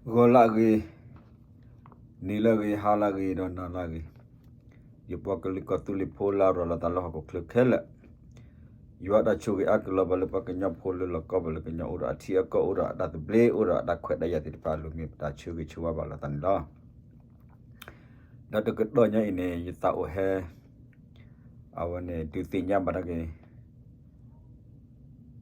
ဂီၤလၢအဂ့ၤ, နံၤလၢအဂ့ၤ, ဟါလၢအဂ့ၤ, ဒီးနၤလၢအဂ့ၤ, ယပှၤကလုာ်ကီၢ်သူလ့ၤဖိလၢအရၤလီၤသးလၢဟီၣ်ခိၣ်ချၢခဲလၢာ်, ယွၤတၢ်ဆိၣ်ဂ့ၤအါကလီၤဘၣ်လၢပှၤကညီဖိလၢလီၢ်ကီဘၣ်လၢကညီအိၣ်ဒီးအထံအကီၢ်အိၣ်ဒီးအတၢ်သဘျ့အိၣ်ဒီးအတၢ်ခွဲးတၢ်ယာ်သ့ၣ်တဖၣ်အလိၤမ့ၢ်ပတၢ်ဆိၣ်ဂ့ၤဆိၣ်ဝါဘၣ်လိာ်သးန့ၣ်လီၤ. ဒီးတကတီၢ်ညါအံၤန့ၣ် ယသးအိၣ်ဟဲ အဝဲန့ၣ် ဒုးသ့ၣ်ညါဘၣ်တၢ်က့ၤ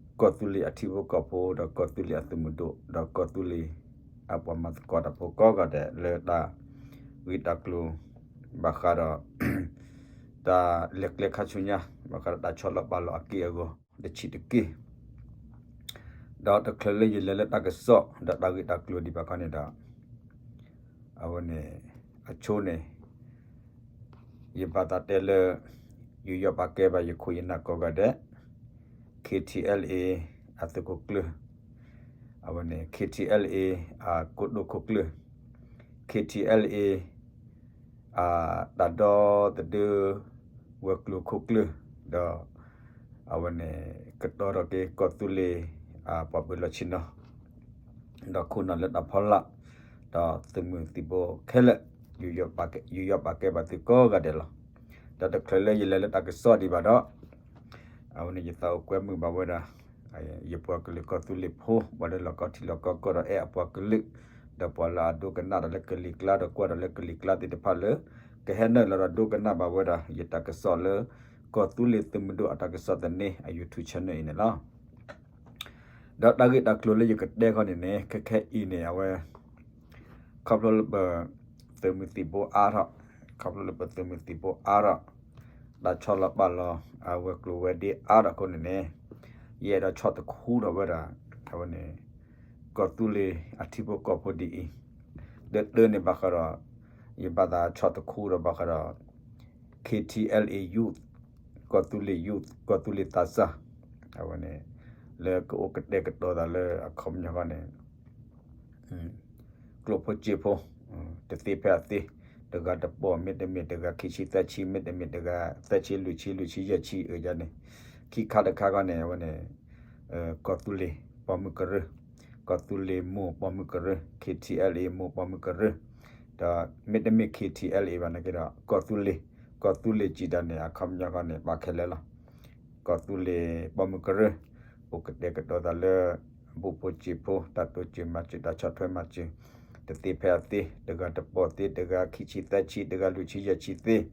ကီၢ်သူလ့ၤအထံဖိကီၢ်ဖိ ဒီးကီၢ်သူလ့ၤအသုးမုၢ်ဒိၣ် ဒီးကီၢ်သူလ့ၤအပှၤမၤသကိးတၢ်ဖိကိးဂၤဒဲးလၢတၢ်ဂ့ၢ်တၢ်ကျိၤ ဘၣ်ဃးဒီး တၢ်လဲၤကျဲခါဆူညါ ဘၣ်ဃးဒီးတၢ်ဆီလီၤပာ်လီၤအက့ၢ်အဂီၤ တဆံးတက့ၢ် ဒီးတချုးလၢယလဲၤလၢတၢ်ကစီၣ် ဒီးတၢ်ဂ့ၢ်တၢ်ကျိၤဒံးဘၣ်ခီန့ၣ်ဒီး အဝဲန့ၣ် အဆိန့ၣ် ယဘၣ်သးတဲလၢ ယူးယီၣ်ပာ်ကဲဘၣ်ယခိၣ်ယနၢ်ကိးဂၤဒဲး ခ့ထံအဲလ်အ့ အသုးခိၣ်ကျၢၢ် အဝဲန့ၣ် ခ့ထံအဲလ်အ့ အကိတိာ်ခိၣ်ကျၢၢ် ခ့ထံအဲလ်အ့ အတၢ်ဒီသဒၢ ဝဲၤကျိၤခိၣ်ကျၢၢ် ဒီး အဝဲန့ၣ် ကတီၤထီၣ်က့ၤကီၢ်သူလ့ၤ ပှၤပၢၤလီၢ်ဆ့ၣ်နီၤ ဒီးခိၣ်နၢ်လၢတၢ်ဖီလာ် ဒီးသုးမုၢ်သံၣ်ဘိခဲလၢာ် ယူးယီၣ်ပာ်ကဲဘၣ်သုကိးဂၤဒဲးလီၤ. ဒီးတချုးလၢယလဲၤလၢတၢ်ကစီၣ်ဒံးဘၣ်ဒီး အဝဲန့ၣ်ယသးအိၣ်ကွဲမုာ်ဘၣ်ဝဲဒၣ် ယပှၤကလုာ်ကီၢ်သူလ့ၤဖိ ပှၤလၢလီၢ်ကီထံလီၢ်ကီကီၢ်ဒီးအဲၣ်အပှၤကလုာ် ဒီးပှၤလၢအဒိကနၣ်ဒီးလၢကလံၤကျါ ဒီးကွၢ်ဒီးလၢကလံၤကျါသ့ၣ်တဖၣ်လၢ ကဟဲနုာ်လီၤဒီးဒိကနၣ်ဘၣ်ဝဲဒၣ် ယတၢ်ကစီၣ်လၢ ကီၢ်သူလ့ၤသုးမုၢ်ဒိၣ်အတၢ်ကစီၣ်သန့ အ YouTube channel အံၤန့ၣ်လီၤ. ဒီးတၢ်ဂ့ၢ်တၢ်ကျိၤလၢယကတဲခီန့ၣ်န့ၣ် ခဲခဲအံၤန့ၣ် အဝဲ ခီဖျိလၢပ သုးမုၢ်သံၣ်ဘိအါထီၣ် ခီဖျိလၢပသုးမုၢ်သံၣ်ဘိအါထီၣ် တၢ်ဆီလီၤပာ်လီၤ အဝဲၤကျိၤဝဲၤဒ့အါထီၣ်အဃိန့ၣ်န့ၣ် ယအဲၣ်ဒိးဆီၣ်တခူထီၣ်ဝဲဒၣ် အဝဲန့ၣ် ကီၢ်သူလ့ၤအထံဖိကီၢ်ဖိဒ်အံၤ တၢ်တၢ်န့ၣ်ဘၣ်ဃးဒီး ယဘၣ်သးဆီၣ်တခူဒီးဘၣ်ဃးဒီး ခ့ထံအဲလ်အ့ youth ကီၢ်သူလ့ၤ youth ကီၢ်သူလ့ၤသးစၢ် အဝဲန့ၣ် လၢကအိၣ်ကတဲာ်ကတီၤသးလၢအခီပညီဃီန့ၣ် ကျိၣ်ဖိစ့ဖိ တသ့ဖဲအသ့ တဂၤတပီၢ် မ့တမ့ၢ်တဂၤခံဆံသၢဆံ မ့တမ့ၢ်တဂၤသၢဆံလွံၢ်ဆံလွံၢ်ဆံယဲၢ်ဆံအယါန့ၣ် ခံခါတခါဃီန့ၣ် အဝဲန့ၣ် ကီၢ်သူလ့ၤပိာ်မုၣ်ကရၢ ကီၢ်သူလ့ၤမိၢ်ပိာ်မုၣ်ကရၢ ခ့ထံအဲလ်အ့ မိၢ်ပိာ်မုၣ်ကရၢ ဒီးမ့တမ့ၢ် ခ့ထံအဲလ်အ့ ဘၣ်နာ်က့ဒီး ကီၢ်သူလ့ၤ ကီၢ်သူလ့ၤစံးတၢ်န့ၣ် အခီပညီဃီန့ၣ် ဘၣ်ခဲလၢာ်လီၤ. ကီၢ်သူလ့ၤပိာ်မုၣ်ကရၢ အိၣ်ကတဲာ်ကတီၤသးလၢ ဘူၣ်ဖိစ့ဖိ တၢ်တိစၢၤမၤစၢၤ တၢ်ဆီၣ်ထွဲမၤစၢၤ တသ့ဖဲအသ့ တဂၤတပီၢ်သ့ တဂၤခံဆံသၢဆံ တဂၤလွံၢ်ဆံယဲၢ်ဆံသ့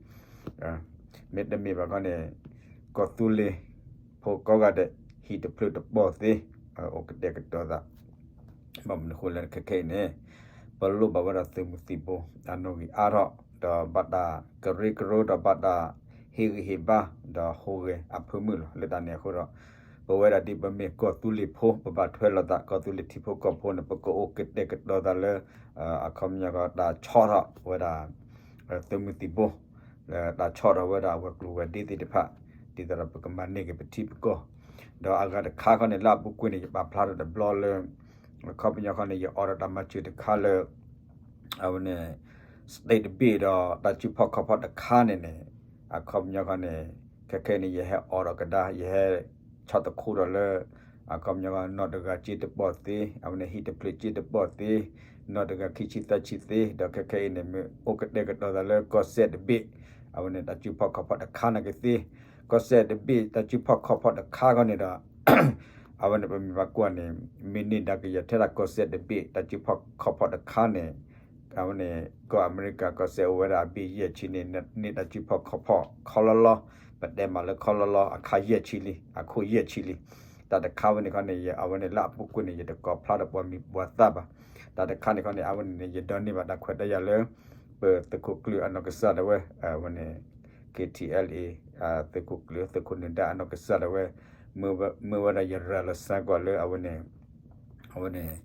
မ့တမ့ၢ်ဘၣ်ခီန့ၣ် ကီၢ်သူလ့ၤဖိကိးဂၤဒဲး ဟံၣ်တဖျၢၣ်တပီၢ်သ့ အိၣ်ကတဲာ်ကတီၤသး ဘၣ်မနုၤအဃိလဲၣ်ခဲခဲအံၤန့ၣ် ပလိၣ်ဘၣ်ဝဲဒၣ်သုးမုၢ်သံၣ်ဘိ အနီၣ်ဂံၢ်အါထီၣ် ဒီးဘၣ်တၢ်ကရၢကရိ ဒီးဘၣ်တၢ်ဟ့ၣ်ဂံၢ်ဟ့ၣ်ဘါ ဒီးဟူးဂဲၤအဖၢမုၢ်လီၤ. လၢတၢ်န့ၣ်အဃိဒီး ပဝဲဒၣ်ဒ်ပမ့ၢ်ကီၢ်သူလ့ၤဖိ ပဘၣ်ထွဲလိာ်သး ကီၢ်သူလ့ၤထံဖိကီၢ်ဖိန့ၣ် ပကအိၣ်ကတဲာ်ကတီၤသးလၢ အခီပညီဃီ တၢ်ဆီၣ်ထီၣ်ဝဲဒၣ် သုးမုၢ်သံၣ်ဘိ လၢတၢ်ဆီၣ်ထီၣ်ဝဲဒၣ်အဝဲၤကျိၤဝဲၤဒ့သ့ၣ်တဖၣ် ဒ်သိးဒီးပကမၤန့ၢ်က့ၤပထံပကီၢ် ဒီးအဂၤတခါခီန့ၣ် လၢအပူၤကွံာ်န့ၣ် ယပာ်ဖျါထီၣ်တဘျီလၢ အခီပညီဃီန့ၣ် ယအိးထီၣ်တၢ်မၤစၢၤတခါလၢ အဝဲန့ၣ် state တဘ့ၣ်ဒီးတၢ်စုဖီၣ်ခီၣ်ဖီၣ်တခါန့ၣ်န့ၣ် အခီပညီဃီန့ၣ် ခဲခဲအံၤန့ၣ် ယဟဲအိးထီၣ်ကဒါ ယဟဲဆီၣ်တခူထီၣ်လၢ အခီပညီဃီ နီၢ်တဂၤစ့တပီၢ်သ့ အဝဲန့ၣ်ဟံၣ်တဖျၢၣ်စ့တပီၢ်သ့ နီၢ်တဂၤခံဆံသၢဆံသ့ ဒီးခဲခဲအံၤန့ၣ် မ့ၢ်အိၣ်ကတဲာ်ကတီၤသးလၢကီၢ်စဲၣ်တဘ့ၣ် အဝဲန့ၣ်တၢ်စုဖီၣ်ခီၣ်ဖီၣ်တခါနာ်က့သ့ ကီၢ်စဲၣ်တဘ့ၣ်တၢ်စုဖီၣ်ခီၣ်ဖီၣ်တခါခီန့ၣ်ဒီး အဝဲန့ၣ်ပမ့ၢ်ဘၣ်ကွၢ်န့ၣ် မ့ၢ်န့ၢ်ဒၣ်ကယဲၢ်ထဲဒၣ်ကီၢ်စဲၣ်တဘ့ၣ် တၢ်စုဖီၣ်ခီၣ်ဖီၣ်တခါန့ၣ် အဝဲန့ၣ် ကီၢ်အမဲရကၤကီၢ်စဲၣ်အိၣ်ဝဲဒၣ်အဘ့ၣ်ယဲၢ်ဆံန့ၣ် န့ၢ်တၢ်စုဖီၣ်ခီၣ်ဖီၣ်ခီလီလီ ပတဲမးလၢခီလီလီ အခါယဲၢ်ဆံလံ အခိၣ်ယဲၢ်ဆံလံ တၢ်တခါဝဲန့ၣ်ခီန့ၣ် အဝဲန့ၣ်လၢအပူၤကွံာ်န့ၣ် ယတကိးဖျါဒီးပှၤမံၤပှၤသၣ်ဘၣ် တၢ်တခါန့ၣ်ခီန့ၣ် အဝဲန့ၣ်န့ၣ် ယဒိးန့ၢ်ဘၣ်တၢ်ခွဲးတၢ်ယာ်လၢ ပသုးခိၣ်ကျၢၢ်အနီၢ်ကစၢ်ဒၣ်ဝဲ အဝဲန့ၣ် KTLA သုးခိၣ်ကျၢၢ် သုးခိၣ်နၢၤဒါအနီၢ်ကစၢ်ဒၣ်ဝဲ မ့ၢ်ဝဲဒၣ်ယရၤလီၤစါကွၢ်လၢအဝဲန့ၣ် အဝဲန့ၣ်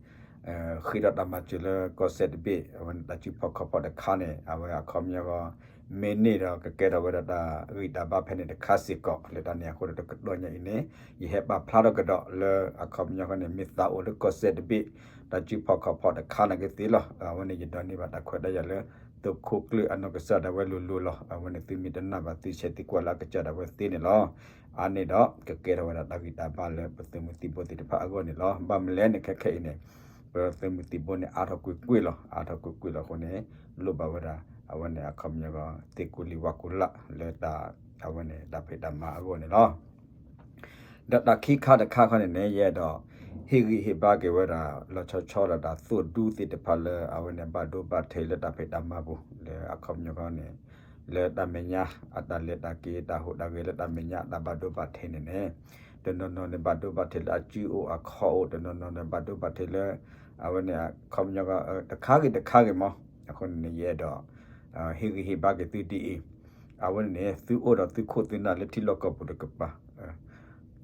ဃ့ထီၣ်တၢ်မၤစၢၤလၢကီၢ်စဲၣ်တဘ့ၣ် အဝဲန့ၣ်တၢ်စုဖီၣ်ခီၣ်ဖီၣ်တခါန့ၣ် အဝဲအခီပညီဂီၢ် မ့ၢ်န့ၢ်ဒီးကကဲထီၣ်ဝဲဒၣ်တၢ်ဂံၢ်တၢ်ဘါဖဲန့ၣ်တခါစ့ၢ်ကီး လၢတၢ်န့ၣ်အဃိဒီးတကတီၢ်ညါအံၤန့ၣ် ယဟဲပာ်ဖျါထီၣ်ကဒီးလၢအခီပညီဂီၢ်န့ၣ် မ့ၢ်သးအိၣ်လၢကီၢ်စဲၣ်တဘ့ၣ် တၢ်စုဖီၣ်ခီၣ်ဖီၣ်တခါနာ်က့သ့လီၤ. အဝဲန့ၣ်ယဒိးန့ၢ်ဘၣ်တၢ်ခွဲးတၢ်ယာ်လၢ သုးခိၣ်ကျၢၢ်အနီၢ်ကစၢ်ဒၣ်ဝဲလိၤလိၤလီၤ. အဝဲန့ၣ်သုမ့ၢ်တနာ်ဘၣ်သုဆဲးသံကွၢ်လၢအကစၢ်ဒၣ်ဝဲသ့န့ၣ်လီၤ. အါန့ၢ်ဒီးကကဲထီၣ်ဝဲဒၣ်တၢ်ဂံၢ်တၢ်ဘါလၢပသုးမုၢ်သံၣ်ဘိသ့ၣ်တဖၣ်အဂီၢ်န့ၣ်လီၤ. ဘၣ်မနုၤလဲၣ်န့ၣ်ခဲခဲအံၤန့ၣ် ပ သုးမုၢ်သံၣ်ဘိန့ၣ် အါထီၣ်ကွ့ၢ်ကွ့ၢ်လီၤ. အါထီၣ်ကွ့ၢ်ကွ့ၢ်လီၤအဃိန့ၣ် လိၣ်ဘၣ်ဝဲဒၣ် အဝဲန့ၣ်အခီပညီကီး သ့ၣ်ကူလံဝါကူလးလၢတၢ် အဝဲန့ၣ်တၢ်ဖံးတၢ်မၤအဂီၢ်န့ၣ်လီၤ. ဒီးတၢ်ခံခါတခါခီန့ၣ်န့ၣ် ယအဲၣ်ဒိး ဟ့ၣ်ဂံၢ်ဟ့ၣ်ဘါက့ၤဝဲဒၣ် လီၤဆီဆီဒီးတၢ်သိၣ်ဒူသ့ၣ်တဖၣ်လၢ အဝဲန့ၣ်ဘၣ်ဒိဘၣ်ထံးလၢတၢ်ဖံးတၢ်မၤပူၤ လၢအခီပညီခီန့ၣ် လၢတၢ်မဲာ်ညါ အတၢ်လဲၤတၢ်က့ၤ တၢ်ဟူးတၢ်ဂဲၤလၢတၢ်မဲာ်ညါ တၢ်ဘၣ်ဒိဘၣ်ထံးန့ၣ်န့ၣ် တနီၤနီၤန့ၣ် ဘၣ်ဒိဘၣ်ထံးလၢအစုအိၣ်အခီၣ်အိၣ် တနီၤနီၤန့ၣ် ဘၣ်ဒိဘၣ်ထံးလၢ အဝဲန့ၣ်အခီပညီ တခါဂ့ၤတခါဂ့ၤမး အဃိန့ၣ်န့ၣ် ယအဲၣ်ဒိး ဟ့ၣ်ဂံၢ်ဟ့ၣ်ဘါက့ၤသုဒ်အံၤ, အဝဲန့ၣ်န့ၣ် သုအိၣ်ဒီးသုခိၣ်သုနၢ်လၢထံလီၢ်ကီၢ်ပူၤတကပၤ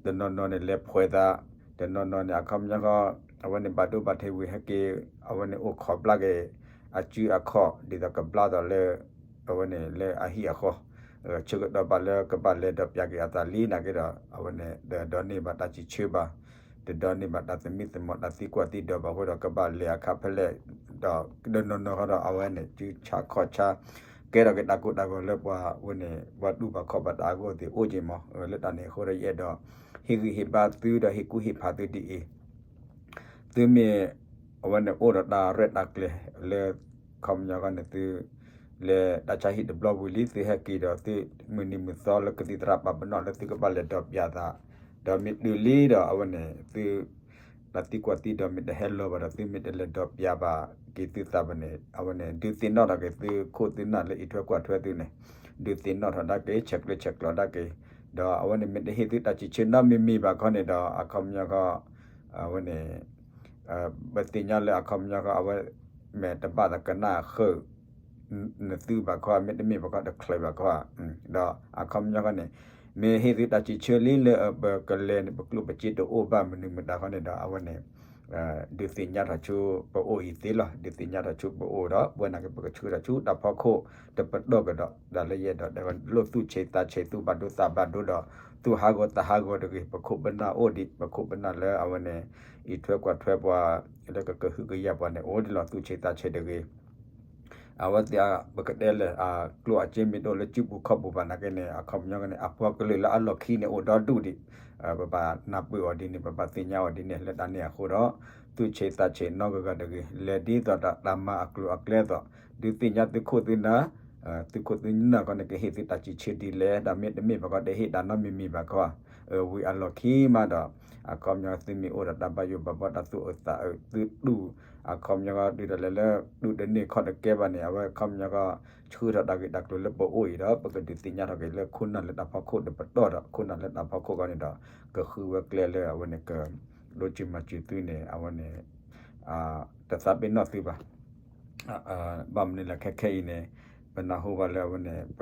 တနီၤနီၤန့ၣ် လဲၤဖှဲးသး, တနီၤနီၤန့ၣ် အခီပညီဃီ အဝဲန့ၣ်ဘၣ်ဒိဘၣ်ထံးဝံၤဟဲက့ၤ အဝဲန့ၣ်အိၣ်ခိးဘျါက့ၤ အစုအခီၣ် ဒ်သိးကဘျါသးလၢ အဝဲန့ၣ်လၢအဟံၣ်အဃီ, ဆၢကတီၢ်ဘၣ်လၢကဘၣ်လဲၤဒီးပျၢ်က့ၤအသးလံနာ်က့ဒီး အဝဲန့ၣ် တဒိးန့ၢ်ဘၣ်တၢ်စံးဆၢဘၣ်, တဒိးန့ၢ်ဘၣ်တၢ်သမံသမိး တၢ်သံကွၢ်သံဒိးဘၣ်အဃိဒီး ကဘၣ်လဲၤအခါဖဲလဲၣ်, ဒီးတနီၤနီၤဃီဒီး အဝဲန့ၣ် စုဆါခီၣ်ဆါ ကဲထီၣ်က့ၤတၢ်ကိၢ်တၢ်ဂီၤလၢပှၤဝဲန့ၣ် ပှၤတူၢ်ဘၣ်ခီၣ်ဘၣ်တၢ်အဂီၢ်သ့ၣ်အိၣ်က့ၤမး, လၢတၢ်န့ၣ်အဃိဒီး ယအဲၣ်ဒိး ဟ့ၣ်ဂံၢ်ဟ့ၣ်ဘါသုဒီးဟ့ၣ်ကူၣ်ဟ့ၣ်ဖးသုဒ်အံၤ, သုမ့ၢ် အဝဲန့ၣ်အိၣ်ဒီးတၢ်ရဲၣ်တၢ်ကျဲၤလၢ ခီပညီဃီန့ၣ်သု လၢတၢ်ဆါဟံၣ်တဘျီဝံၤလံ သုဟဲက့ၤဒီးသု မုၢ်နံၤမုၢ်သီလၢကသံၣ်သရၣ်ပာ်ပနီၣ်လၢသုကဘၣ်လဲၤဒီးပျၢ်သး, ဒီးမ့ၢ်တုၤလံဒီးအဝဲန့ၣ် သု တၢ်သံကွၢ်သံဒိးမ့ၢ်တဟဲလီၤဘၣ်ဒီး သုမ့ၢ်တလဲၤဒီးပျၢ်ဘၣ်က့ၤသုသးဘၣ်န့ၣ် အဝဲန့ၣ် ဒုးသ့ၣ်နီၣ်ထီၣ်က့ၤသုခိၣ်သုနၢ်လၢအံးထွဲကွၢ်ထွဲသုန့ၣ်, ဒုးသ့ၣ်နီၣ်ထီၣ်ဒၣ်က့ၤ ဆဲးကျၢဆဲးကျိးဒၣ်က့ၤ, ဒီးအဝဲန့ၣ် မ့ၢ်တဟ့ၣ်သုတၢ်စံးဆၢနီတမံၤမံၤဘၣ်ခီန့ၣ်ဒီး အခီပညီဃီ အဝဲန့ၣ် ပသ့ၣ်ညါလၢအခီပညီဃီ အဝဲ မ့ၢ်တဘၣ်သးကနၣ်ဃုာ် နသုဘၣ်ခီ မ့တမ့ၢ်ဘၣ်ခီ တချုးဘၣ်ခီ, ဒီးအခီပညီဃီန့ၣ် မ့ၢ်ဟ့ၣ်သုတၢ်စံးဆၢလံလၢပကလဲၤန့ၣ် ပကျိၣ်ပစ့တအိၣ်ဘၣ်မနုၤမတၤဃီန့ၣ်ဒီး အဝဲန့ၣ် ဒုးသ့ၣ်ညါထီၣ်ဆူပအိၣ်အံၤသ့လီၤ. ဒုးသ့ၣ်ညါထီၣ်ဆူပအိၣ်ဒီး ပဝဲန့ၣ်က့ၤ ပကဆှၢထီၣ်ဆူတၢ်ဖီခိၣ်တပတီၢ်ကဒီး တၢ်လၢယအဲၣ်ဒိးတဲဝဲ လိၣ်သူၣ်ဆံးသးဆံး သူၣ်ဘၣ်ဒိသးဘၣ်ဒိဒီး သူၣ်ဟးဂီၤသးဟးဂီၤတဂ့ၤ, ပခိၣ်ပနၢ်အိၣ်ဒံး, ပခိၣ်ပနၢ်လၢအဝဲန့ၣ် အံးထွဲကွၢ်ထွဲပှၤ လၢကကဟုကယာ်ပှၤန့ၣ် အိၣ်ဒံးလီၤ သူၣ်ဆံးသးဆံးတဂ့ၤ. အဝဲသ့ၣ်ပကတဲလဲၣ် အကျိၣ်အစ့မ့ၢ်တအိၣ်လၢစုပူၤခီၣ်ပူၤဘၣ်နာ်က့န့ၣ် အခီပညီကန့ၣ် အပှၤကလုာ်လၢအလီၢ်ခံန့ၣ် အိၣ်ဒီဒူၣ်ဒံး, ပဘၣ်နၢ်ပၢၢ်အီၤဒ်န့ၣ် ပဘၣ်သ့ၣ်ညါအီၤဒ်န့ၣ် လၢတၢ်န့ၣ်အဃိဒီး သူၣ်ဆံးသးဆံးနီတဂၤဂၤတဂ့ၤ, လဲၤဒ်သိးဒီးတၢ်မၤအကျိၤအကျဲသိး, ဒုးသ့ၣ်ညါသုခိၣ်သုနၢ် သုခိၣ်သုနၢ်ခီန့ၣ် ကဟ့ၣ်သုတၢ်စံးဆၢဒ်လဲၣ်, တၢ်မ့တမ့ၢ်ဘၣ်ခီ တဟ့ၣ်တၢ်နီတမံၤမံၤဘၣ်ခီ, ဝံၤအလီၢ်ခံမးဒီး အခီပညီသုမ့ၢ်အိၣ်ဒီးတၢ်ဘၣ်ယိၣ်ဘၣ်ဘီ တၢ်သူၣ်အုးသးအုး သုတူၢ် အခီပညီဃီ တုၤဒၣ်လဲာ်လၢ တူၢ်တန့ၢ်ခီၣ်တကဲဘၣ်န့ၣ် အဝဲအခီပညီဃီ ဆှၢထီၣ်တၢ်ဂ့ၢ်တၢ်ကျိၤလၢပအိၣ်အံၤဒီး ပကဒုးသ့ၣ်ညါထီၣ်က့ၤလၢခိၣ်နၢ်လၢတၢ်ဖီခိၣ်တပတီၢ်ဒီး ခိၣ်နၢ်လၢတၢ်ဖီခိၣ်ဃီန့ၣ်ဒီး ကဃုဝဲကျဲလၢအဝဲန့ၣ်က ဒိးစၢၤမၤစၢၤသုန့ၣ် အဝဲန့ၣ် တသးပ့ၤနီၣ်သုဘၣ်. ဘၣ်မနုၤလဲၣ် ခဲခဲအံၤန့ၣ် ပနၢ်ဟူဘၣ်လၢအဝဲန့ၣ် ပ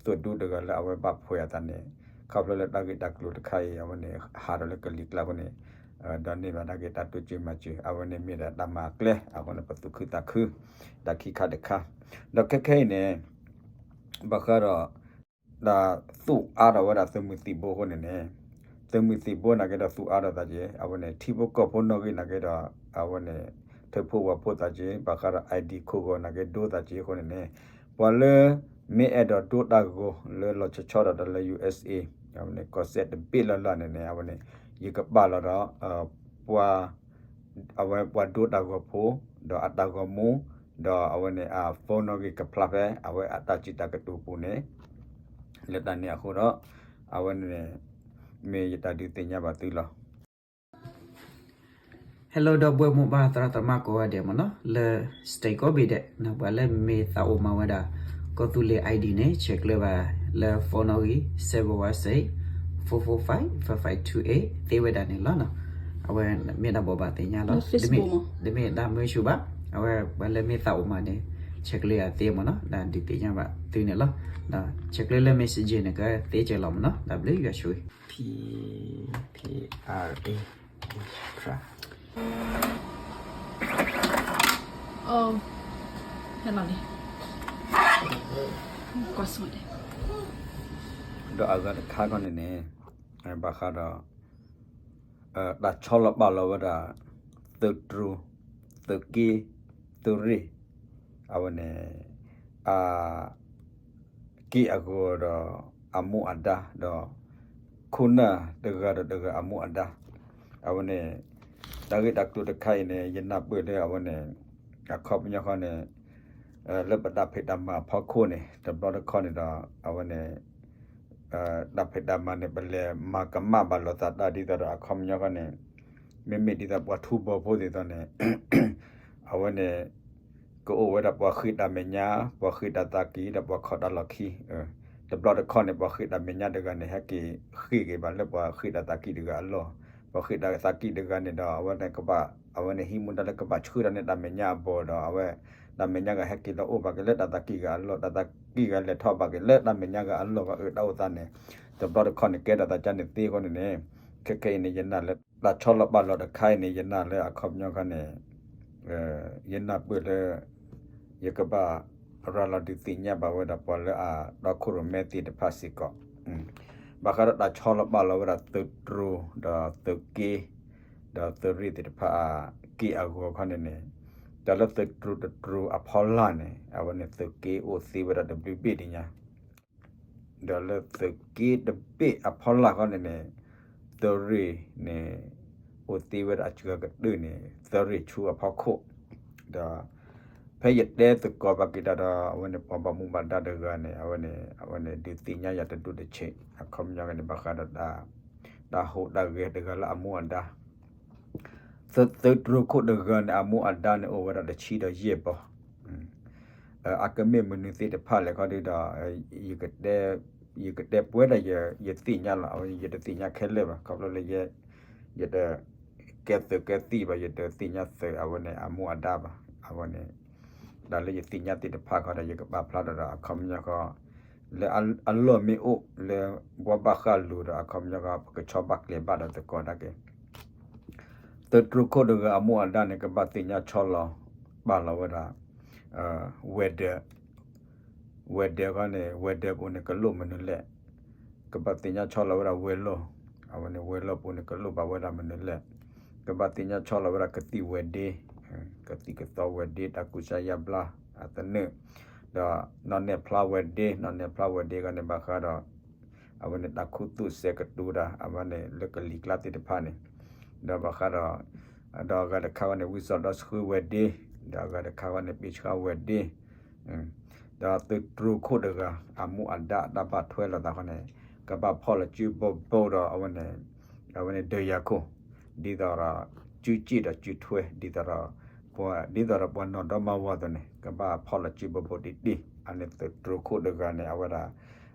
သိၣ်ဒူတဂၤလၢအဝဲဘၣ်ဖှဲးအသးန့ၣ် ခီဖျိလၢတၢ်ဂ့ၢ်တၢ်ကျိၤတခါအံၤ အဝဲန့ၣ် ဟးထီၣ်လၢကလံၤကျါအဃိန့ၣ် ဒိးန့ၢ်ဘၣ်တၢ်ဂ့ၢ်တၢ်တိစၢၤမၤစၢၤ အဝဲန့ၣ်မ့ၢ်ဒၣ်တၢ်မၤအကျဲ အဃိန့ၣ် ပသူၣ်ခုသးခု တၢ်ခံခါတခါ ဒီးခဲခဲအံၤန့ၣ် ဘၣ်ဃးဒီး တၢ်သူၣ်အါထီၣ်ဝဲဒၣ်သုးမုၢ်သံၣ်ဘိအဃိန့ၣ်န့ၣ် သုးမုၢ်သံၣ်ဘိနာ်က့ဒီးသူၣ်အါထီၣ်သးက့ၤ အဝဲန့ၣ် ထံဖိကီၢ်ဖိနီၣ်ဂံၢ်နာ်က့ဒီး အဝဲန့ၣ် ထၢဖှိၣ်ဝၤဖှိၣ်သးက့ၤ ဘၣ်ဃးဒီး ID ခိၣ်ဂီၤနာ်က့ဒိသးက့ၤအဃိန့ၣ်န့ၣ် ပှၤလၢ မ့ၢ်အဲၣ်ဒိးဒိတၢ်ဂီၤလၢလီၤဆီဆီဒီးတၢ်လၢ USA အဝဲန့ၣ် ကီၢ်စဲၣ်တဘ့ၣ်လၢ်လၢ်န့ၣ်န့ၣ် အဝဲန့ၣ် ယကပာ်လီၤဒီး ပှၤ အဝဲပှၤဒိတၢ်ဂီၤဖိ ဒီးအတၢ်ဂီၤမူ ဒီးအဝဲန့ၣ် အphoneနီၣ်ဂံၢ်ကဖျါဖဲ အဝဲအတၢ်စံးတၢ်ကတိၤပူၤန့ၣ် လၢတၢ်န့ၣ်အဃိဒီး အဝဲန့ၣ် မ့ၢ်ယတၢ်ဒုးသ့ၣ်ညါဘၣ်သုလီၤ. Hello ဒီပုၢ်ဝဲၢ်မိၢ်ပၢ်သရၣ်သမါကိးဂၤဒဲးမ့ၢ်နီၤ လၢ state ကိးဘ့ၣ်ဒဲး ပှၤလၢမ့ၢ်သးအိၣ်မၤဝဲဒၣ် ကီၢ်သူလ့ၤ ID န့ၣ် ဆဲးကျၢဘၣ်လၢ phoneနီၣ်ဂံၢ် seven one six, four four five, five five two eight သ့ဝဲဒၣ်န့ၣ်လီၤ. အဝဲမ့ၢ်ဒၣ်ဘိးဘၣ်သ့ၣ်ညါလီၤ. တမ့ၢ်ဒၣ်မုၢ်ဆူၣ်ဘၣ်. အဝဲပှၤလၢမ့ၢ်သးအိၣ်မၤန့ၣ် ဆဲးကျၢယၤသ့မ့ၢ်နီၤ ဒ်ဒုးသ့ၣ်ညါဘၣ်သုန့ၣ်လီၤ. ဒီးဆဲးကျၢလၢ messenger န့ၣ် ကသ့ကဲလီၤမ့ၢ်နီၤ တၢ်ဘျုးယွၤဆိၣ်ဂ့ၤ P P R A ဒီးအဂၤတခါခီန့ၣ်န့ၣ် ဘၣ်ဃးဒီး တၢ်ဆီလီၤပာ်လီၤဝဲဒၣ် သုးတြူး သုးက့ သုးရ့ၣ် အဝဲန့ၣ် အ က့ၢ်အဂီၤဒီးအမူအဒါ ဒီး ခိၣ်နၢ်တဂၤဒီးတဂၤအမူအဒါ အဝဲန့ၣ် တၢ်ဂ့ၢ်တၢ်ကျိၤတခါအံၤန့ၣ် ယနၢ်ပၢၢ်လၢအဝဲန့ၣ် အခီပညီဃီန့ၣ် လၢပတၢ်ဖံးတၢ်မၤအဖီခိၣ်န့ၣ် တဘျီတခီၣ်န့ၣ်ဒီး အဝဲန့ၣ် တၢ်ဖံးတၢ်မၤန့ၣ် ပလဲၤမၤကမၣ်ဘၣ်လိာ်သးတၢ်ဒ်သိးဒီး အခီပညီဃီန့ၣ် မ့မ့ၢ်ဒ်သိးပှၤထူဘီဖိသ့ၣ်သိးန့ၣ် အဝဲန့ၣ် ကအိၣ်ဝဲဒၣ်ပှၤဃ့တၢ်မဲာ်ညါ ပှၤဃ့တၢ်သးကံၢ်ဒီးပှၤခီၣ်တၢ်လီၢ်ခံ တဘျီတခီၣ်န့ၣ် ပှၤဃ့တၢ်မဲာ်ညါတဂၤန့ၣ် ဟဲက့ၤဃ့က့ၤဘၣ်လၢပှၤဃ့တၢ်သးကံၢ်တဂၤအလီၢ်, ပှၤဃ့တၢ်သးကံၢ်တဂၤန့ၣ်ဒီး အဝဲန့ၣ်ကဘၣ် အဝဲန့ၣ်ဟံးမူဒါလၢကဘၣ်ဆှၢတၢ်န့ၢ်တၢ်မဲာ်ညါအဘီၣ်ဒီး အဝဲ တၢ်မဲာ်ညါဂၤဟဲက့ၤလီၤအိၣ်ဘၣ်က့ၤလၢတၢ်သးကံၢ်ဂၤအလီၢ်, တၢ်သးကံၢ်ဂၤလဲၤထီၣ်ဘၣ်က့ၤလၢတၢ်မဲာ်ညါဂၤအလီၢ်ဘၣ်အၢ တၢ်အိၣ်သးန့ၣ် တဘျီတခီၣ်န့ၣ် ကဲတၢ်သးကါန့ၣ်သ့အဃိန့ၣ်န့ၣ် ခဲခဲအံၤန့ၣ် ယနာ်လၢ တၢ်ဆီလီၤပာ်လီၤတခါအံၤန့ၣ် ယနာ်လၢအခီပညီခါန့ၣ် ယနၢ်ပၢၢ်လၢ ယကဘၣ်ရၤလီၤဒုးသ့ၣ်ညါဘၣ်ဝဲဒၣ်ပှၤလၢအတီခိၣ်ရိၣ်မဲသ့ၣ်တဖၣ်စ့ၢ်ကီး, ဘၣ်ဃးဒီးတၢ်ဆီလီၤပာ်လီၤဝဲဒၣ်သုးတြိၤ ဒီးသုးက့ ဒီးသုးရ့ၣ်သ့ၣ်တဖၣ်အက့ၢ်အဂီၤခီန့ၣ်န့ၣ်, တၢ်လၢသုးတြိၤတတြိၤအဖီလာ်န့ၣ် အဝဲန့ၣ်သုးက့အိၣ်သ့ဝဲဒၣ်တဘျုးဘ့ၣ်ဒံးညါ ဒီးလၢသုးက့တဘ့ၣ်အဖီလာ်ခီန့ၣ်န့ၣ် သုးရ့ၣ်န့ၣ် အိၣ်သ့ဝဲဒၣ်အစှၤကတၢၢ်န့ၣ် သုးရ့ၣ်ဆူအဖီခိၣ်, ဒီး ဖဲယတဲသကိးဘၣ်က့ၤတၢ်ဒီး အဝဲန့ၣ်ပှၤဘၣ်မူဘၣ်ဒါတဂၤန့ၣ် အဝဲန့ၣ် အဝဲန့ၣ်ဒုးသ့ၣ်ညါယၤတဒိၣ်တဆံး အခီပညီန့ၣ် ဘၣ်ဃးဒီး တၢ်ဟူးတၢ်ဂဲၤတဂၤလၢအမူအဒါ သုးတြိၤခိၣ်တဂၤန့ၣ် အမူအဒါန့ၣ်အိၣ်ဝဲဒၣ်တဆံဒီးယဲၢ်ဘီ, အကမ့ၢ်မနုၤသ့ၣ်တဖၣ်လဲၣ်ခီဒုဒီး ယကတဲပှဲၤဒီးယသ့ၣ်ညါလီၤ, အဝဲယတသ့ၣ်ညါခဲလၢာ်ဘၣ်, ခီဖျိလၢယ ယတ ကဲသုးကဲသံၣ်ဘၣ်, ယတသ့ၣ်ညါသုးအဝဲန့ၣ် အမူအဒါဘၣ်, အဝဲန့ၣ် တၢ်လၢယသ့ၣ်ညါသ့ၣ်တဖၣ်ခီဒီး ယကပာ်ဖျါထီၣ်ဒီးအခီပညီဃီ လၢအလီၢ်မ့ၢ်အိၣ်လၢဘှီဘၣ်ဃးလိၤဒီးအခီပညီဃီ ပကဆီဘၣ်ကျဲၤဘၣ်ဒီးသကိးဒၣ်က့ၤ သုးတြိၤခိၣ်တဂၤအမူအဒါန့ၣ် ကဘၣ်သ့ၣ်ညါဆီလီၤ ပာ်လီၤဝဲဒၣ် weather weather ခီန့ၣ် weather ပူၤန့ၣ် ကလိၣ်မနုၤလဲၣ်, ကဘၣ်သ့ၣ်ညါဆီလီၤဝဲဒၣ် ဝဲၤလီၢ်, အဝဲန့ၣ် ဝဲၤလီၢ်ပူၤန့ၣ် ကလိၣ်ဘၣ်ဝဲဒၣ်မနုၤလဲၣ်, ကဘၣ်သ့ၣ်ညါဆီလီၤဝဲဒၣ် ကသံၣ်ဝဲၤဒ့, ကသံၣ်ကသီဝဲၤဒ့ တၢ်ကူစါယါဘျါအသနၢၣ်, ဒီးနီၢ်နဲၣ်ဖျါဝဲၤဒ့, နီၢ်နဲၣ်ဖျါဝဲၤဒ့ခီန့ၣ် ဘၣ်ဃးဒီး အဝဲန့ၣ် တၢ်ခူသူၣ်စဲးကတိၤတၢ် အဝဲန့ၣ် လၢကလံၤကျါသ့ၣ်တဖၣ်န့ၣ်, ဒီးဘၣ်ဃးဒီး ဒီးအဂၤတခါဝဲန့ၣ် ဝံစီၣ်ဒီဆှၢဝဲၤဒ့, ဒီးအဂၤတခါဝဲန့ၣ် ပ့ဆှါဝဲၤဒ့, ဒီးသုးတြိၤခိၣ်တဂၤ အမူအဒါအတၢ်ဘၣ်ထွဲလိာ်သးခီန့ၣ် ကဘၣ်ဖီၣ်လီၤစုဘိဘိဒီးအဝဲန့ၣ် အဝဲန့ၣ်ဒၢးယၤခိၣ်, ဒ်သိးဒီး စုစ့ၣ်ဒီးစုထွဲ ဒ်သိးဒီး ပှၤ ဒ်သိးဒီးပှၤနီၢ်ဒီမါဝၤအသိးန့ၣ် ကဘၣ်ဖီၣ်လီၤစုဘိဘိတံၢ်တံၢ်, အန့ၣ်သုးတြိၤခိၣ်တဂၤန့ၣ် အဝဲဒၣ်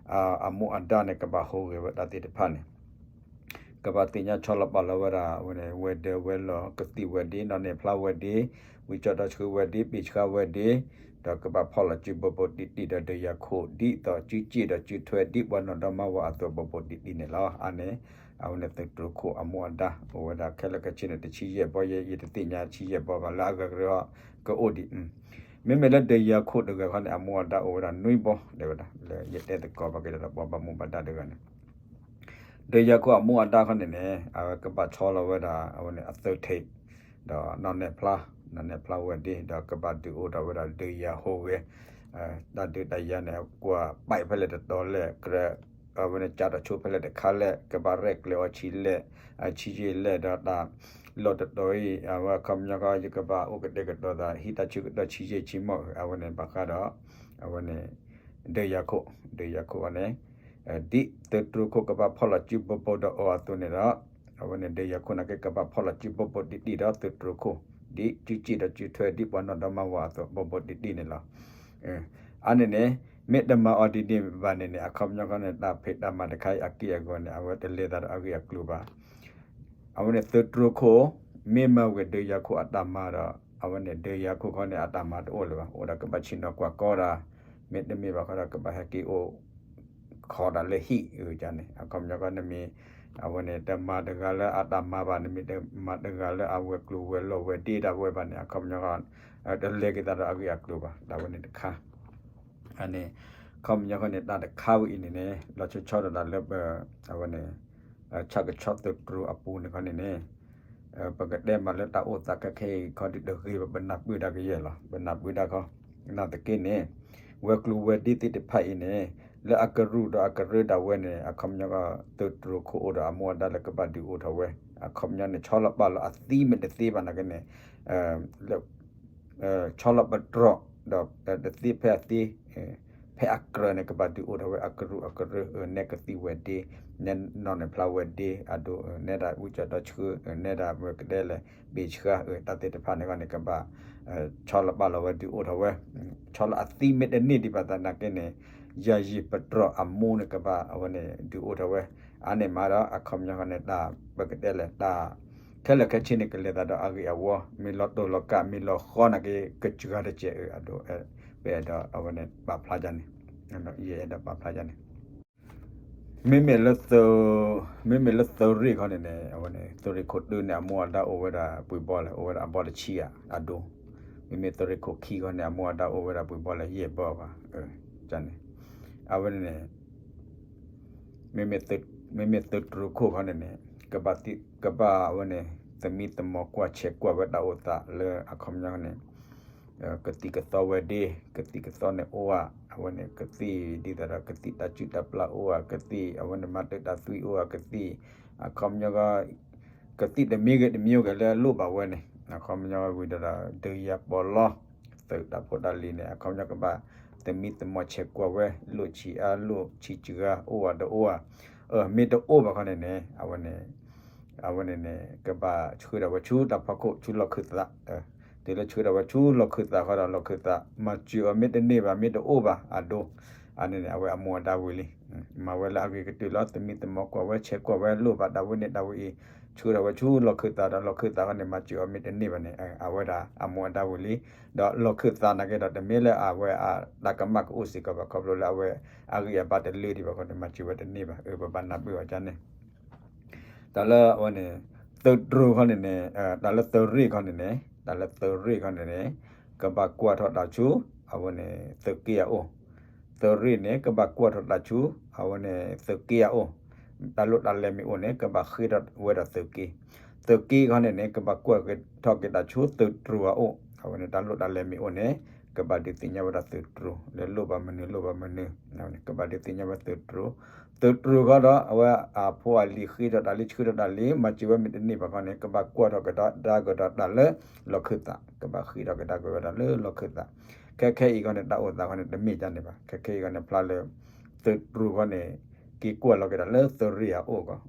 အမူအဒါန့ၣ် ကဘၣ်ဟူးဂဲၤဝဲတၢ်သ့ၣ်တဖၣ်န့ၣ် ကဘၣ်သ့ၣ်ညါဆီလီၤပာ်လီၤဝဲဒၣ် အဝဲန့ၣ် ဝဲၤဒၢးဝဲၤလီၢ် ကသံၣ်ဝဲၤဒ့ နီၢ်နဲၣ်ဖျါဝဲၤဒ့ ဝံစီၣ်ဒီဆှၢဝဲၤဒ့ ပ့ဆှါဝဲၤဒ့, ဒီးကဘၣ်ဖီၣ်လီၤစုဘိဘိတံၢ်တံၢ်ဒီးဒၢးယၤခိၣ် ဒ်သိးစုစ့ၣ်ဒီးစုထွဲ ဒ်ပှၤနီၢ်ဒီမါဝၤအသိးဘိဘိတံၢ်တံၢ်န့ၣ်လီၤ. အန့ၣ် အဝဲန့ၣ်သုးတြိၤခိၣ်အမူအဒါ အိၣ်ဝဲဒၣ်ခဲလၢာ်ခဲဆ့န့ၣ် တဆံယဲၢ်ဘီယဲ ယတသ့ၣ်ညါဆံယဲၢ်ဘီဘၣ် လၢအဂၤကရၢကအိၣ်ဒံး, မ့မ့ၢ်လၢဒၢးယၤခိၣ်တဂၤခီန့ၣ် အမူအဒါအိၣ်ဝဲဒၣ်နွံဘီ တဲဝဲဒၣ် လၢယတဲသကိးဘၣ်က့ၤဒီးပှၤဘၣ်မူဘၣ်ဒါတဂၤန့ၣ် ဒၢးယၤခိၣ်အမူအဒါခီန့ၣ်န့ၣ် အဝဲကဘၣ်ဆီလီၤဝဲဒၣ် အဝဲန့ၣ် အသုးထံး ဒီးနီၢ်နဲၣ်ဖျါ နီၢ်နဲၣ်ဖျါဝဲၤဒ့ ဒီးကဘၣ်ဒုးအိၣ်ထီၣ်ဝဲဒၣ်ဒၢးယၤဟူးဂဲၤ တၢ်ဒုးတၢ်ယၤန့ၣ် ကွၢ်ပဲာ်ဖဲလဲၣ်တတီၤလဲၣ် ကြၢး အဝဲန့ၣ် ကၢ်တၢ်ဆိဖဲလဲၣ်တခါလဲၣ် ကဘၣ်ရဲၣ်ကျဲၤအီၤဆံးလဲၣ် ဆံးယဲၢ်လဲၣ် ဒီးတၢ်လီၢ်တတီၤအံၤ အဝဲအခီပညီဃီ ယကဘၣ်အိၣ်ကတဲာ်ကတီၤသး ဟံးတၢ်ဆၢကတီၢ်ဆံးယဲၢ်ဆံးမီၢ် အဝဲန့ၣ် ဘၣ်ဃးဒီး အဝဲန့ၣ် ဒၢးယၤခိၣ် ဒၢးယၤခိၣ်အီၤန့ၣ် ဒ်သုးတြိၤခိၣ်ကဘၣ်ဖီၣ်လီၤစုဘိဘိဒီးအီၤအသိးန့ၣ်ဒီး အဝဲန့ၣ်ဒၢးယၤခိၣ်နာ်က့ ကဘၣ်ဖီၣ်လီၤစုဘိဘိတံၢ်တံၢ်ဒီးသုးတြိၤခိၣ် ဒ်စုစ့ၣ်ဒီးစုထွဲ ဒ်ပှၤနီၢ်ဒီမါဝၤအသိးဘိဘိတံၢ်တံၢ်န့ၣ်လီၤ. အါန့ၣ်န့ၣ် မ့ၢ်တမၤအီၤဒ်န့ၣ်ဘၣ်န့ၣ်န့ၣ် အခီပညီဃီန့ၣ် တၢ်ဖံးတၢ်မၤတခါအံၤအက့ၢ်အဂီၤန့ၣ် အဝဲတလဲၤသးဒီးအဂ့ၢ်အကျိၤဘၣ် အဝဲန့ၣ်သုးတြိၤခိၣ် မ့ၢ်မၤဝဲဒၢးယၤခိၣ်အတၢ်မၤဒီး အဝဲန့ၣ်ဒၢးယၤခိၣ်ခီန့ၣ် အတၢ်မၤတအိၣ်လၢၤဘၣ် အိၣ်ဒီးကဘၣ်ဆ့ၣ်နီၤကွၢ်ကီတၢ် မ့တမ့ၢ်ဘၣ်ဃီဒီးကဘၣ်ဟဲက့ၤအိၣ် ခီဒၣ်လၢဟံၣ်အဂ့ၢ်န့ၣ် အခီပညီဃီနမ့ၢ် အဝဲန့ၣ် တမၤတဂၤလၢအတၢ်မၤဘၣ် နမ့ၢ်တမၤတဂၤလၢအဝဲၤကျိၤဝဲၤလီၢ်ဝဲၤဒ့တၢ်ဝဲဘၣ်န့ၣ် အခီပညီဃီ တလဲၤက့ၤသးဒီးအဂ့ၢ်အကျိၤဘၣ် တၢ်ဝဲန့ၣ်တခါ အန့ၣ် အခီပညီဃီန့ၣ် တၢ်တခါဝဲအံၤန့ၣ်န့ၣ် လီၤဆီဆီဒီးတၢ်လၢပ အဝဲန့ၣ် ဆၣ်ကဆီသုးတြိၤအပူၤန့ၣ်ခီန့ၣ်န့ၣ် ပကတဲမးလၢတၢ်အိၣ်သးခဲခဲအံၤခီဒ်တဂ့ၤဘၣ် ပနၢ်ပၢၢ်ဒၣ်ကယဲၢ်လီၤ ပနၢ်ပၢၢ်ဒၣ်ခီ နာ်သက့န့ၣ် ဝဲၤကျိၤဝဲၤဒ့သ့ၣ်တဖၣ်အံၤန့ၣ် လၢအကရူၢ်ဒီးအကရၢဒၣ်ဝဲန့ၣ် အခီပညီက သုးတြူၢ်ခိၣ်အိၣ်ဒီးအမူအဒါလၢကဘၣ်ဒုးအိၣ်ထီၣ်ဝဲ, အခီပညီန့ၣ် ဆီလီၤပာ်လီၤအသံမ့ၢ်တသ့ဘၣ်နာ်က့န့ၣ် လၢ ဆီလီၤပတြီၢ် ဒီးတသ့ဖဲအသ့ ဖဲအကြၢးန့ၣ် ကဘၣ်ဒုးအိၣ်ထီၣ်ဝဲအကရူၢ်အကရၢ, နဲကသံဝဲဒ့, နဲနီၢ်န့ၣ်ဖျါဝဲဒ့, အဒိ နဲဒၣ်ဝံကၠီဒီဆှၢ, နဲဒၣ်ဝဲကဒဲလဲၣ် ဘ့ၣ်ဆှါ, တၢ်သ့ၣ်တဖၣ်န့ၣ်ဂီၢ်န့ၣ် ကဘၣ် ဆီလီၤပာ်လီၤဝဲဒုးအိၣ်ထီၣ်ဝဲ, ဆီလီၤအသံမ့ၢ်တန့ၢ်ဒံးဘၣ်သနာ်က့န့ၣ် ယၤယံာ်ပတြီၢ်အမူန့ၣ်ကဘၣ်အဝဲန့ၣ်ဒုးအိၣ်ထီၣ်ဝဲ, အါန့ၢ်မးဒီး အခီပညီဂီၢ်န့ၣ် တၢ်ပကတဲလဲၣ် တၢ် ခဲလၢာ်ခဲဆ့န့ၣ် ကလဲၤသးဒီးအဂ့ၢ်အဝီ, မ့ၢ်လီၤတိၢ်လီၤကး မ့ၢ်လီၤဃီနာ်က့ ကစှၤတစဲးအဒိ ပအဲၣ်ဒိးအဝဲန့ၣ်ပာ်ဖျါန့ၣ်, ယအဲၣ်ဒိးပာ်ဖျါန့ၣ် မ့မ့ၢ်လၢ မ့မ့ၢ်လၢသုးရ့ၣ်ခီန့ၣ်န့ၣ် အဝဲန့ၣ် သုးရ့ၣ်ခိၣ်တၢန့ၣ် အမူအဒါအိၣ်ဝဲဒၣ်ပှဲၤဘီလဲၣ်, အိၣ်ဝဲဒၣ်အဘီတဆံဧါ အဒိ, မ့မ့ၢ်သုးရ့ၣ်ခိၣ်ခံခီန့ၣ် အမူအဒါအိၣ်ဝဲဒၣ်ပှဲၤဘီလဲၣ် ယဲၢ်ဘီဘၣ်, န့ၣ် အဝဲန့ၣ် မ့မ့ၢ်သုးတြူၢ်ခိၣ်ခီန့ၣ်န့ၣ် ကဘၣ်အဝဲန့ၣ် သမံသမိးကွၢ်ဆဲးကွၢ်ဝဲတၢ်အိၣ်သးလၢအခီပညီန့ၣ် ကသံၣ်ကသီဝဲဒ့, ကသံၣ်ကသီန့ၣ်အိၣ်ဧါ, အဝဲန့ၣ်ကသံၣ်ဒ်သိးဒီးကသံၣ်တၢ်စုၣ်တၢ်ပျၢ်အိၣ်ဧါ, ကသံၣ်အဝဲန့ၣ်မၤတၢ်တၢ်သွံၣ်အိၣ်ဧါ, ကသံၣ် အခီပညီ ကသံၣ်တမံၤဂ့ၤတမံၤဂ့ၤလၢအလိၣ်ဘၣ်ဝဲန့ၣ် အခီပညီဝံၤဒီး ဒုးယၤပီးလီ သုးတၢ်ဖိတၢ်လံၤန့ၣ် အခီပညီကဘၣ် သမံသမိးဆဲးကွၢ်ဝဲ လိၣ်ဆံးအါလိၣ်ဆံးစှၤ အိၣ်ဧါတအိၣ်ဧါ, မ့ၢ်တအိၣ်ဘၣ်ခီန့ၣ်န့ၣ် အဝဲန့ၣ်န့ၣ် ကဘၣ်ဆှၢထီၣ်ဝဲဆူတၢ်ဖီခိၣ် ဆူလီၢ်ခၢၣ်သး, တုၤလၢဆှၢထီၣ်ဝဲဆူလီၢ်ခၢၣ်သးဃီဒီး လီၢ်ခၢၣ်သး မၤစၢၤအီၤမ့ၢ်တန့ၢ်ဘၣ် မ့ၢ်တအိၣ်ဘၣ်အဒိ အန့ၣ်န့ၣ် အဝဲအမူအဒါဝံၤလံ, မၤဝဲလၢအဂ့ၤကတၢၢ်လီၤ သမံသမိးကွၢ်ဝဲ ဆဲးကွၢ်ဝဲ လိၣ်ဘၣ်တၢ်ဝဲန့ၣ်တၢ်ဝဲအံၤ, ဆှၢထီၣ်ဝဲဆူလီၢ်ခၢၣ်သးဒီး လီၢ်ခၢၣ်သးဃီန့ၣ် မၤစၢၤအီၤမ့ၢ်တန့ၢ်ဘၣ်န့ၣ် အဝဲဒၣ်အမူအဒါဝံၤလံ, ဒီးလီၢ်ခၢၣ်သးနာ်က့ဒီး တမ့ၢ်လၢအဝဲအတၢ်ကမၣ်ကအိၣ်စ့ၢ်ကီးဘၣ် ခီဖျိလၢအဝဲအဂံၢ်အဘါတလၢဒံးဘၣ်ခီန့ၣ် မၤစၢၤဝဲတန့ၢ်ဘၣ် ပဘၣ်နၢ်ပၢၢ်အီၤန့ၣ် တၢ်လၢအဝဲန့ၣ် သုးတြူၢ်ခီန့ၣ်န့ၣ် တၢ်လၢသုးရ့ၣ်ခီန့ၣ်န့ၣ် တၢ်လၢသုးရ့ၣ်ခီန့ၣ်န့ၣ် ကဘၣ်ကွၢ်ထီၣ်တၢ်ဆူ အဝဲန့ၣ် သုးက့အအိၣ်, သုးရ့ၣ်န့ၣ် ကဘၣ်ကွၢ်ထီၣ်တၢ်ဆူ အဝဲန့ၣ် သုးက့အအိၣ်, တၢ်လိၣ်တၢ်လဲၤမ့ၢ်အိၣ်န့ၣ် ကဘၣ်ဃ့ထီၣ်ဝဲဒီးသုးက့, သုးက့ခီန့ၣ်န့ၣ် ကဘၣ်ကွၢ်ထီၣ်က့ၤတၢ်ဆူသုးတြူၢ်အအိၣ်, အဝဲန့ၣ် တၢ်လိၣ်တၢ်လဲၤမ့ၢ်အိၣ်န့ၣ် ကဘၣ်ဒုးသ့ၣ်ညါဝဲဒၣ်သုးတြူၢ် လၢလိၣ်ဘၣ်မနုၤလိၣ်ဘၣ်မနုၤ, ကဘၣ်ဒုးသ့ၣ်ညါဝဲသုးတြူၢ်, သုးတြူၢ်ခီဒီး အဝဲအဖိအလံၤဃ့ထီၣ်တၢ်လံ ဆှၢထီၣ်တၢ်လံ မၤစၢၤဝဲမ့ၢ်တန့ၢ်ဘၣ်ခီန့ၣ် ကဘၣ်ကွၢ်ထီၣ်ကဒါက့ၤဒီးတၢ်လၢလီၢ်ခၢၣ်သး, ကဘၣ်ဃ့ထီၣ်ကဒါက့ၤဝဲဒၣ်လၢလီၢ်ခၢၣ်သး, ခဲခဲအံၤခီန့ၣ် တၢ်အိၣ်သးခီန့ၣ် တမ့ၢ်ဒ်န့ၣ်ဘၣ်, ခဲခဲအံၤခီန့ၣ် ဖျါလၢ သုးတြူၢ်ခီန့ၣ် က့ၤကွၢ်လီၤက့ၤတၢ်လၢသုးရ့ၣ်အအိၣ်ကီး,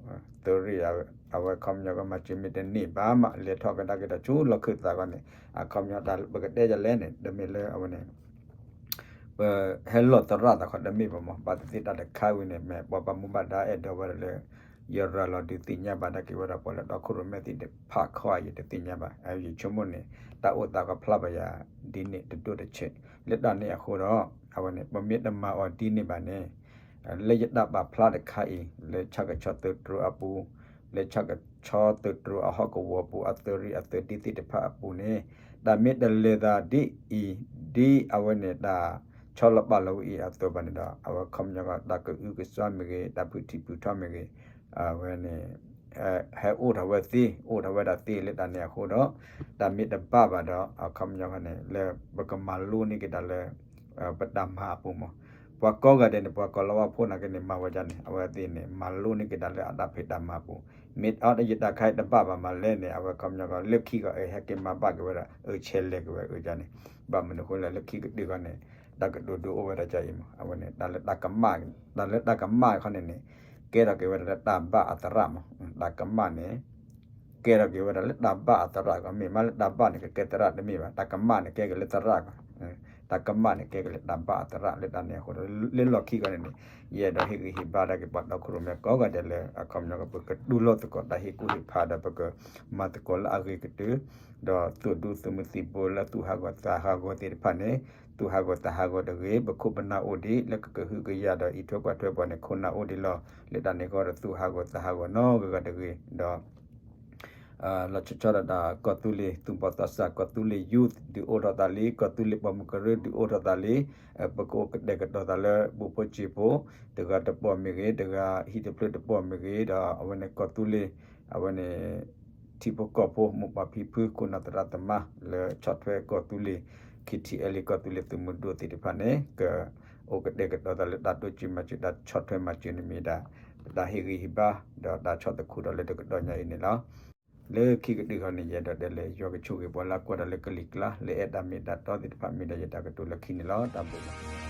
သုးရ့ၣ် အဝဲခီပညီကမၤစၢၤမ့ၢ်တန့ၢ်ဘၣ်မး လဲၤထီၣ်ကဒါက့ၤတၢ်ဆူလီၢ်ခၢၣ်သးခီန့ၣ် အခီပညီတၢ်ပကတဲဒ်လဲၣ်န့ၣ် တမ့ၢ်လၢအဝဲန့ၣ် ပဟဲလီၢ်သရၣ်သးခီတမ့ၢ်ဘၣ်မး, ဘၣ်သ့ၣ်သ့ၣ်တၢ်တခါဝံၤန့ၣ် မ့ၢ်ပှၤဘၣ်မူဘၣ်ဒါအဲၣ်ဒိးဝဲဒၣ်လၢ ယရၤလီၤဒုးသ့ၣ်ညါဘၣ်ဒၣ်က့ၤဝဲဒၣ်ပှၤလၢတီခိၣ်ရိၣ်မဲသ့ၣ်တဖၣ်ခီဧါ ယတသ့ၣ်ညါဘၣ်, ယဆိကမိၣ်န့ၣ် တၢ်အိၣ်သးကဖျါဘၣ်ယၤဒ်န့ၣ်တဒိၣ်တဆဲး, လၢတၢ်န့ၣ်အဃိဒီး အဝဲန့ၣ် ပမ့ၢ်တမၤအီၤဒ်န့ၣ်ဘၣ်န့ၣ် လၢယတၢ်ပာ်ဖျါတခါအံၤ လၢဆၣ်ကဆီသုးတြူၢ်အပူၤ, လၢဆၣ်ကဆီသုးတြူၢ်အဟီၣ်ကဝီၤပူၤ အသုးရ့ၣ်အသုးဒ့သ့ၣ်တဖၣ်အပူၤန့ၣ် တၢ်မ့ၢ်တလဲၤသးဒ်အံၤ ဒ်အဝဲန့ၣ်တၢ်ဆီလီၤပာ်လီၤဝဲအံၤအသိးဘၣ်န့ၣ်ဒီး အဝဲခီပညီကီး တၢ်ကအုကစွါမ့ၢ်ဂ့ၤ တၢ်ဖုၣ်ထံဖုၣ်ထီမ့ၢ်ဂ့ၤ အဝဲန့ၣ် ဟဲအိၣ်ထီၣ်ဝဲသ့ အိၣ်ထီၣ်ဝဲဒၣ်သ့လၢတၢ်န့ၣ်အဃိဒီး တၢ်မ့ၢ်တဘၣ်ဘၣ်ဒီး အခီပညီန့ၣ် လၢပကမၤလိန့ၢ်က့ၤတၢ်လၢ ပတၢ်မၤအပူၤမး, ပှၤကိးဂၤဒဲးန့ၣ် ပှၤကိးလီၤဝါဖိနာ်က့န့ၣ် မၤဝဲဒ်န့ၣ် အဝဲသ့ၣ်န့ၣ် မၤလိန့ၢ်က့ၤတၢ်လၢအတၢ်ဖံးတၢ်မၤအပူၤ, မ့ၢ်အီၤယတၢ်ခါအံၤတဘၣ်ဘၣ်မးလဲၣ်န့ၣ် အဝဲခီပညီကီး လၢခံကီး အဟဲက့ၤမၤဘၣ်က့ၤဝဲဒၣ် အၢ ဆဲးလဲၤက့ၤဝဲအၢဒ်န့ၣ်, ဘၣ်မနုၤအဃိလဲၣ် လၢခံကတၢၢ်ကီးန့ၣ် တၢ်ကတိၤဒုးအိၣ်ဝဲဒၣ်ကအံၤမး, အဝဲန့ၣ် တၢ်လၢတၢ်ကမၣ်ခီန့ၣ်န့ၣ် ကဲထီၣ်က့ၤဝဲဒၣ်လၢတၢ်ဘၣ်အသရၣ်မး, တၢ်ကမၣ်န့ၣ် ကဲထီၣ်က့ၤဝဲဒၣ်လၢတၢ်ဘၣ်အသရၣ်ကီး, မ့ၢ်မးလၢတၢ်ဘၣ်န့ၣ် ကကဲသရၣ်တမ့ၢ်ဘၣ်, တၢ်ကမၣ်န့ၣ် ကဲက့ၤလၢသရၣ်ကီး, တၢ်ကမၣ်န့ၣ် ကဲက့ၤလၢတၢ်ဘၣ်အသရၣ်လၢတၢ်န့ၣ်အဃိဒီး လၢလီၢ်ခံကီးန့ၣ်န့ၣ် ယအဲၣ်ဒိးဟ့ၣ်ဂံၢ်ဟ့ၣ်ဘါဒၣ်က့ၤပှၤတီခိၣ်ရိၣ်မဲကိးဂၤဒဲးလၢ အခီပညီကီး ပကတူၢ်လိာ်သကိးတၢ်ဟ့ၣ်ကူၣ်ဟ့ၣ်ဖးဒီး ပကမၤသကိးလၢအဂ့ၤကတၢၢ် ဒီးသူၣ်ဒူသုးမုၢ်သံၣ်ဘိလၢသူၣ်ဟးဂီၤသးဟးဂီၤသ့ၣ်တဖၣ်န့ၣ် သူၣ်ဟးဂီၤသးဟးဂီၤတဂ့ၤ, ပခိၣ်ပနၢ်အိၣ်ဒံး လၢကကဟုကယာ်ဒီးအံးထွဲကွၢ်ထွဲပှၤန့ၣ် ခိၣ်နၢ်အိၣ်ဒံးလီၤ. လၢတၢ်န့ၣ်အဃိဒီး သူၣ်ဟးဂီၤသးဟးဂီၤနီတဂၤဂၤတဂ့ၤ, ဒီး လီၤဆီဆီဒၣ်တၢ် ကီၢ်သူလ့ၤ သူၣ်ဘီၣ်သးစၢ် ကီၢ်သူလ့ၤ youth ဒုးအိၣ်ထီၣ်သးလံ, ကီၢ်သူလ့ၤပိာ်မုၣ်ကရၢ ဒုးအိၣ်ထီၣ်သးလံ, ပကအိၣ်ကတဲာ်ကတီၤသးလၢ ဘူးဖိစ့ဖိ တဂၤတပီၢ်မ့ၢ်ဂ့ၤ, တဂၤဟံၣ်တဖျၢၣ်တပီၢ်မ့ၢ်ဂ့ၤ, ဒီးအဝဲန့ၣ်ကီၢ်သူလ့ၤ အဝဲန့ၣ် ထံဖိကီၢ်ဖိ မိၢ်ပၢ်ဖံဖု ခိၣ်နၢ်သရၣ်သမါ လၢဆီၣ်ထွဲကီၢ်သူလ့ၤ KTLA ကီၢ်သူလ့ၤသုးမုၢ်ဒိၣ်သ့ၣ်တဖၣ်န့ၣ် က အိၣ်ကတဲာ်ကတီၤသးလၢတၢ်တိစၢၤမၤစၢၤ တၢ်ဆီၣ်ထွဲမၤစၢၤန့ၣ်မ့ၢ်ဒၣ် တၢ်ဟ့ၣ်ဂံၢ်ဟ့ၣ်ဘါ ဒီးတၢ်ဆီၣ်သခူဒီးလၢတကတီၢ်ညါအံၤန့ၣ်လီၤ. လၢခံကတၢၢ်ဃီန့ၣ် ယအဲၣ်ဒိးတဲလၢ ယွၤကဆိၣ်ဂ့ၤပှၤလၢအကွၢ်တၢ်လၢကလံၤကျါ လၢအဲၣ်တၢ်မ့ၢ်တၢ်တီသ့ၣ်တဖၣ် မ့ၢ်ဒၣ်ယတၢ်ကတိၤလၢခံန့ၣ်လီၤ. တၢ်ဘျုးလီၤ.